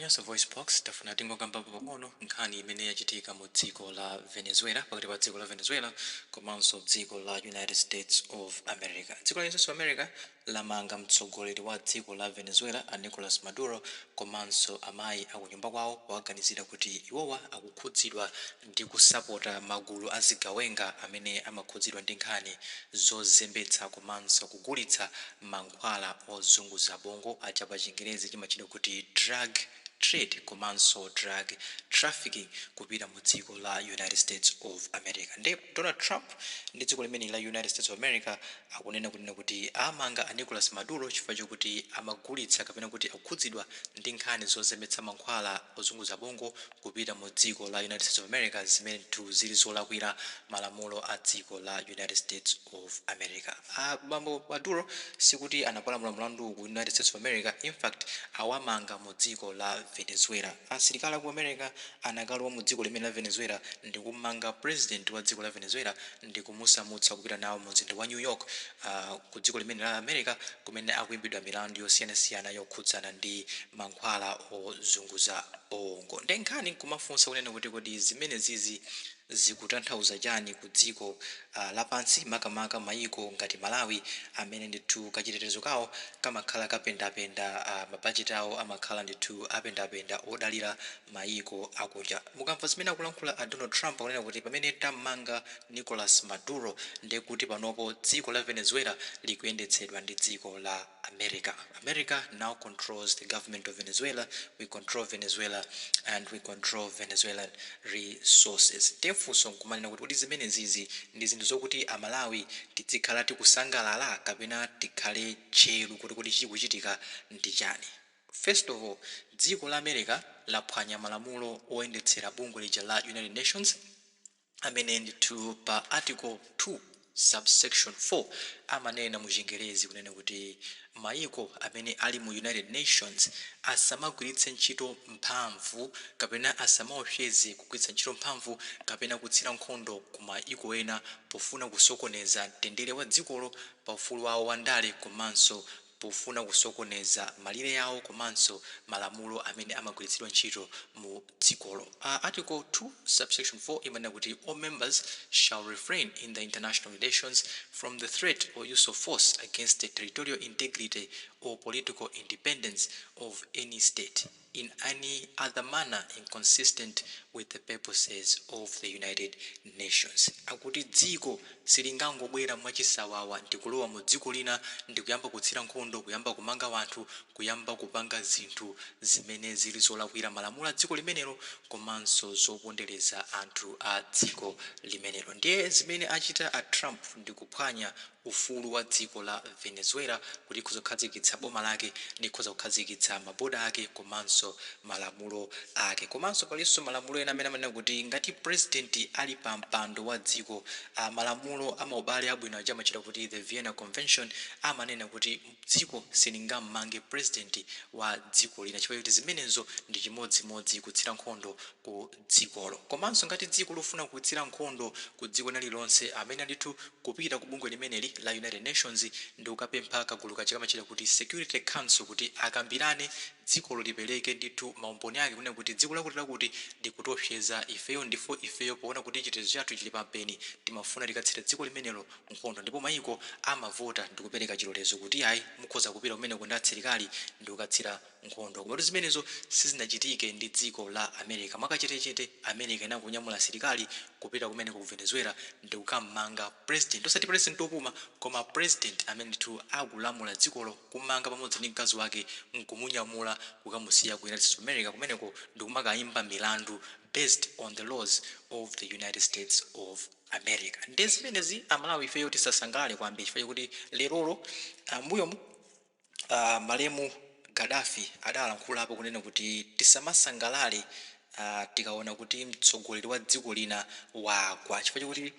Nyasa Voice Box, tafuna tingokambapo pang'ono nkhani imene yachitika mu dziko la Venezuela, pakati pa dziko la Venezuela komanso dziko la United States of America. Dziko la United States of America lamanga mtsogoleri wa dziko la Venezuela, a Nicolas Maduro, komanso amayi akunyumba kwawo, powaganizira kuti iwowa akukhudzidwa ndi kusapota magulu azigawenga amene amakhudzidwa ndi nkhani zozembetsa komanso kugulitsa mankhwala ozunguza bongo, aja pa Chingerezi chimatchedwa kuti drug trade komanso drug trafficking, kupita mu dziko la United States of America. Ndi Donald Trump ndi dziko limene la United States of America akunena kunena kuti amanga a Nicolas Maduro chifukwa chokuti amagulitsa kapena kuti akukhudzidwa ndi nkhani zozembetsa mankhwala ozunguza bongo kupita mu dziko la United States of America, zimene ndithu zili zolakwira malamulo a dziko la United States of America. Bambo Maduro sikuti anapalamula mlandu ku United States of America. In fact, awamanga mu dziko la Venezuela. Asilikali aku America anakalowa mu dziko limene la Venezuela ndi kumanga president wa dziko la Venezuela ndi kumusamutsa kupita nawo mu mzinda wa New York, ku dziko limene la America, kumene akuimbidwa milandu yosiyanasiyana yokhudzana ndi mankhwala ozunguza bongo. Ndi nkhani nkumafunsa kunena kuti, kodi zimene zizi zikutanthauza chani ku dziko lapansi, makamaka mayiko ngati Malawi, amene ndithu kachitetezo kawo kamakhala kapendapenda, mabajeti awo amakhala ndithu apendapenda, odalira mayiko akunja? Mukamva zimene akulankhula a Donald Trump, akunena kuti pamene tamanga Nicolas Maduro, ndiye kuti panopo dziko la Venezuela likuyendetsedwa ndi dziko la America. America now controls the government of Venezuela. We control Venezuela and we control Venezuelan resources. Tefunso nkumanena kuti, kodi zimene zizi ndi zinthu zokuti Amalawi tizikhala tikusangalala kapena tikhale tcheru kuti kodi chikuchitika ndi chani? First of all, dziko la America laphwanya malamulo oyendetsera bungwe lija la United Nations, amene ndithu pa article 2 subsection 4 amanena mu Chingerezi kunena kuti mayiko amene ali mu United Nations asamagwiritse ntchito mphamvu kapena asamaopseze kugwiritsa ntchito mphamvu kapena kutsira nkhondo ku mayiko ena pofuna kusokoneza mtendere wa dzikolo pa ufulu wawo wandale, komanso pofuna kusokoneza malire awo komanso malamulo amene amagwiritsidwa ntchito mu dzikolo. Article 2 subsection 4 imanena kuti all members shall refrain in the international relations from the threat or use of force against the territorial integrity or political independence of any state in any other manner inconsistent with the purposes of the United Nations. Akuti dziko silingangobwera mwachisawawa ndikulowa mu dziko lina ndikuyamba kutsira nkhondo, kuyamba kumanga wanthu, kuyamba kupanga zinthu zimene zili zolakwira malamulo a dziko limenelo komanso zopondereza anthu a dziko limenelo. Ndiye zimene achita a Trump ndi kuphwanya ufulu wa dziko la Venezuela kuti likhoza kukhazikitsa boma lake, likhoza kukhazikitsa maboda ake komanso malamulo ake. Komanso palinso malamulo ena amene amanena kuti ngati president ali pa mpando wa dziko, malamulo amaubale abwino aja amachita kuti the Vienna Convention, amanena kuti dziko silingammange president wa dziko lina, chifukwa kuti zimenezo ndi chimodzimodzi kutsira nkhondo ku dzikolo. Komanso ngati dziko lofuna kutsira nkhondo ku dziko lililonse, amene ndithu kupita ku bungwe limeneli la United Nations ndi kukapempha kagulu kaja kamachita kuti Security Council kuti akambirane, dzikolo lipereke ndithu maumboni ake kunena kuti dziko lakuti lakuti likutiopseza ifeyo, ndifo ifeyo poona kuti chitetezo chathu chili pampeni, timafuna tikatsire dziko limenelo nkhondo. Ndipo mayiko amavota ndi kupereka chilolezo kuti ayi, mukhoza kupita kumeneko ndi asilikali ndi kukatsira nkhondo. Komatu zimenezo sizinachitike ndi dziko la America. Mwakachetechete, America inakunyamula asilikali kupita kumeneko ku Venezuela ndi kukamanga president, osati president wopuma, koma president amene ndithu akulamula dzikolo, kumanga pamodzi ndi mkazi wake, nkumunyamula kukamusiya ku United States of America kumeneko ndikumakayimba milandu based on the laws of the United States of America. Ndi zimenezi, Amalawi ifeyo tisasangalale kwambiri, chifukwa chakuti lerolo, mbuyomu, malemu Gaddafi adalankhulapo kunena kuti tisamasangalale tikaona kuti mtsogoleri wa dziko lina wagwa, chifukwa chakuti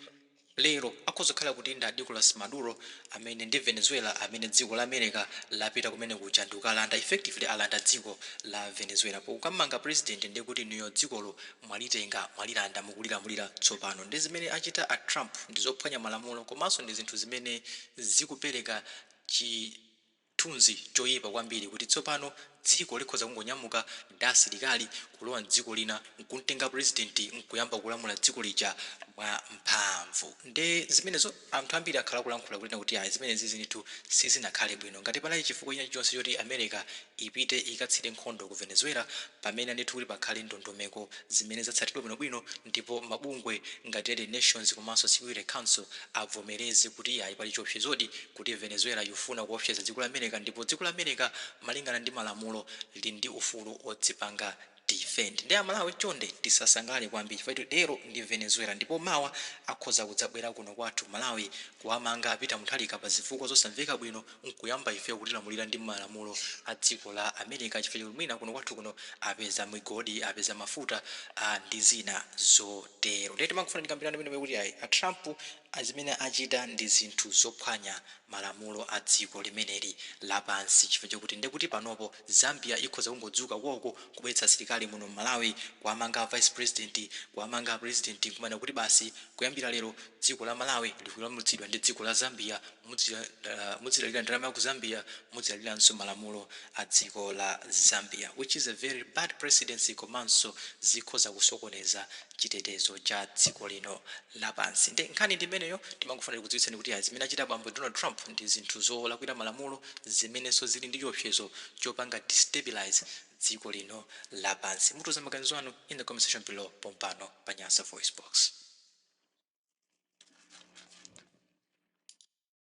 lero akhoza kukhala kuti ndi Nicolas Maduro amene ndi Venezuela amene dziko la America lapita kumene kuja ndi kukalanda, effectively alanda dziko la Venezuela pokamanga president, ndi kuti niyo dzikolo mwalitenga, mwalilanda, mukulilamulira tsopano. Ndi zimene achita a Trump ndi zophwanya malamulo, komanso ndi zinthu zimene zikupereka chithunzi choyipa kwambiri kuti tsopano dziko la America ndi limene likulamulira dziko la Dziko likhoza kungonyamuka ndi asilikali kulowa mdziko lina, nkumtenga president, nkuyamba kulamula dziko lija mwa mphamvu. Nde zimenezo anthu ambiri akhala kulankhula kunena kuti ayi, zimenezi zinthu sizinakhale bwino. Ngati panali chifukwa china chilichonse choti America ipite ikatsire nkhondo ku Venezuela, pamene ndithu kuti pakhale ndondomeko zimene zatsatidwa bwinobwino, ndipo mabungwe ngati United Nations komanso Security Council avomereze kuti ayi, pali chiopsezodi kuti Venezuela ikufuna kuopseza dziko la America, ndipo dziko la America malingana ndi malamulo lili ndi ufulu odzipanga defend. Ndi Amalawi, chonde tisasangalale kwambiri, chifukwa lero ndi Venezuela ndipo mawa akhoza kudzabwera kuno kwathu Malawi kuwamanga a Peter Mutharika pa zifukwa zosamveka bwino, nkuyamba ife kutilamulira ndi malamulo a dziko la America, chifukwa chakuti mwina kuno kwathu kuno apeza migodi, apeza mafuta ndi zina zotero. Ndiye timangofuna tikambirane pamene kuti ayi, a Trump azimene achita ndi zinthu zophwanya malamulo a dziko limeneli lapansi, chifukwa chakuti ndekuti panopo Zambia ikhoza kungodzuka koko kubweretsa asilikali muno Mmalawi, kuwamanga vice president, kuwamanga president, nkumanena kuti basi, kuyambira lero dziko la Malawi likulamulitsidwa ndi dziko la Zambia, muzidalira ndalama ya ku Zambia, muzidaliranso malamulo a dziko la Zambia, which is a very bad presidency, komanso zikhoza kusokoneza chitetezo cha dziko lino lapansi. Ndi nkhani ndi imeneyo. Timangofuna kudziwitsani kuti zimene achita bambo Donald Trump ndi zinthu zolakwira malamulo, zimenenso zili ndi chiopsezo chopanga destabilize dziko lino lapansi. Mutiuza maganizo anu in the comment section below pompano pa Nyasa Voice Box.